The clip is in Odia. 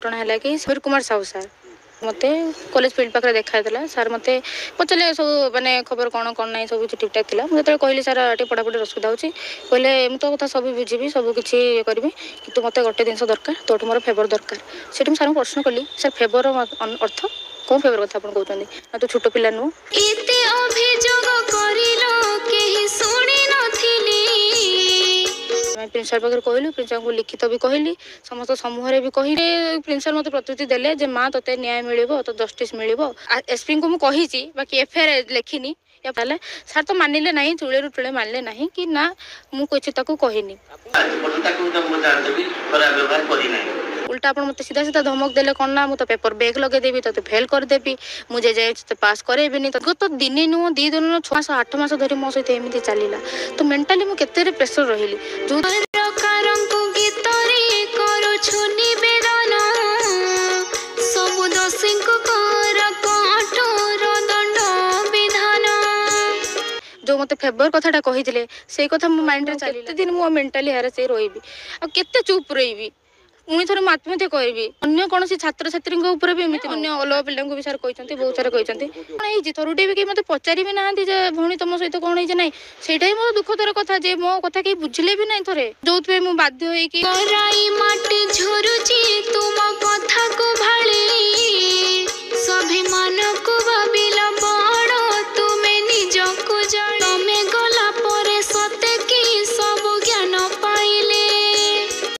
ଘଟଣା ହେଲା କି ସମୀର କୁମାର ସାହୁ ସାର୍ ମୋତେ କଲେଜ ଫିଲ୍ଡ ପାଖରେ ଦେଖା ହେଇଥିଲା। ସାର୍ ମୋତେ ପଚାରିଲେ ସବୁ, ମାନେ ଖବର କ'ଣ କ'ଣ ନାହିଁ, ସବୁ କିଛି ଠିକ୍ଠାକ୍ ଥିଲା। ମୁଁ ଯେତେବେଳେ କହିଲି ସାର୍ ଟିକେ ପଢ଼ାପଢ଼ିରେ ଅସୁବିଧା ହେଉଛି, କହିଲେ ମୁଁ ତୋ କଥା ସବୁ ବୁଝିବି, ସବୁ କିଛି ଇଏ କରିବି, କିନ୍ତୁ ମୋତେ ଗୋଟେ ଜିନିଷ ଦରକାର, ତୋଠୁ ମୋର ଫେଭର ଦରକାର। ସେଠି ମୁଁ ସାର୍ଙ୍କୁ ପ୍ରଶ୍ନ କଲି, ସାର୍ ଫେଭର ଅର୍ଥ କେଉଁ ଫେଭର କଥା ଆପଣ କହୁଛନ୍ତି? ନା ତୁ ଛୋଟ ପିଲା ନୁହଁ। ଏତେ ଅଭିଯୋଗ କରିଲ କେହି ଶୁଣି ନଥିଲି। ଆମେ ପ୍ରିନ୍ସିପାଲ୍ ପାଖରେ କହିଲୁ, ପ୍ରିନ୍ସିପାଲ୍ଙ୍କୁ ଲିଖିତ ବି କହିଲି, ସମସ୍ତ ସମୂହରେ ବି କହିଲେ। ପ୍ରିନ୍ସିପାଲ୍ ମୋତେ ପ୍ରତିଶ୍ରୁତି ଦେଲେ ଯେ ମା ତୋତେ ନ୍ୟାୟ ମିଳିବ, ତୋତେ ଜଷ୍ଟିସ୍ ମିଳିବ। ଏସ୍ପିଙ୍କୁ ମୁଁ କହିଛି, ବାକି ଏଫଆଇଆର୍ ଲେଖିନି। ତାହେଲେ ସାର୍ ତ ମାନିଲେ ନାହିଁ, ଚୂଳରୁ ଚୂଳେ ମାନିଲେ ନାହିଁ କି ନା ମୁଁ କିଛି ତାକୁ କହିନି। ଆଜି ପର୍ଯ୍ୟନ୍ତ ତାକୁ ମୁଁ ଜାଣିଦେବି ଖରାପ ବ୍ୟବହାର କରିନାହିଁ। ଉଲ୍ଟା ଆପଣ ମୋତେ ସିଧା ସିଧା ଧମକ ଦେଲେ କ'ଣ ନା ମୁଁ ତ ପେପର ବ୍ୟାକ୍ ଲଗେଇଦେବି, ତୋତେ ଫେଲ୍ କରିଦେବି, ମୁଁ ଯେ ଯାଏ ତୋତେ ପାସ୍ କରେଇବିନି। ଗତ ଦିନେ ନୁହଁ, 2 ଦିନ ନୁହଁ, 6 ମାସ 8 ମାସ ଧରି ମୋ ସହିତ ଏମିତି ଚାଲିଲା। ତ ମେଣ୍ଟାଲି ମୁଁ କେତେ ପ୍ରେସର ରହିଲି ଯୋଉ ସରକାରଙ୍କୁ ଗୀତରେ କରୁଛୁ ନିବେଦନ, ସବୁ ଦୋଷୀଙ୍କୁ କର କଠୋର ଦଣ୍ଡ ବିଧାନ। ଯୋଉ ମୋତେ ଫେଭର କଥାଟା କହିଥିଲେ ସେଇ କଥା ମୋ ମାଇଣ୍ଡରେ ଚାଲିଲା। କେତେ ଦିନ ମୁଁ ମେଣ୍ଟାଲି ହାରାସ ହେଇ ରହିବି ଆଉ କେତେ ଚୁପ୍ ରହିବି? ପୁଣି ଥରେ ମୁଁ ଆତ୍ମହତ୍ୟା କରିବି। ଅନ୍ୟ କୌଣସି ଛାତ୍ରଛାତ୍ରୀଙ୍କ ଉପରେ ବି ଏମିତି, ଅନ୍ୟ ଅଲଗା ପିଲାଙ୍କୁ ବି ସାର୍ କହିଛନ୍ତି, ବହୁତ ସାରା କହିଛନ୍ତି କ'ଣ ହେଇଛି, ଥରୁଟିଏ ବି କେହି ମୋତେ ପଚାରି ବି ନାହାନ୍ତି ଯେ ଭଉଣୀ ତମ ସହିତ କ'ଣ ହେଇଛି ନାହିଁ। ସେଇଟା ହିଁ ମୋର ଦୁଃଖଦର କଥା ଯେ ମୋ କଥା କେହି ବୁଝିଲେ ବି ନାହିଁ ଥରେ, ଯୋଉଥିପାଇଁ ମୁଁ ବାଧ୍ୟ ହେଇକି କରାଇ ମାଟି ଝୁରୁଛି ତୁମ କଥାକୁ ଭାଳି।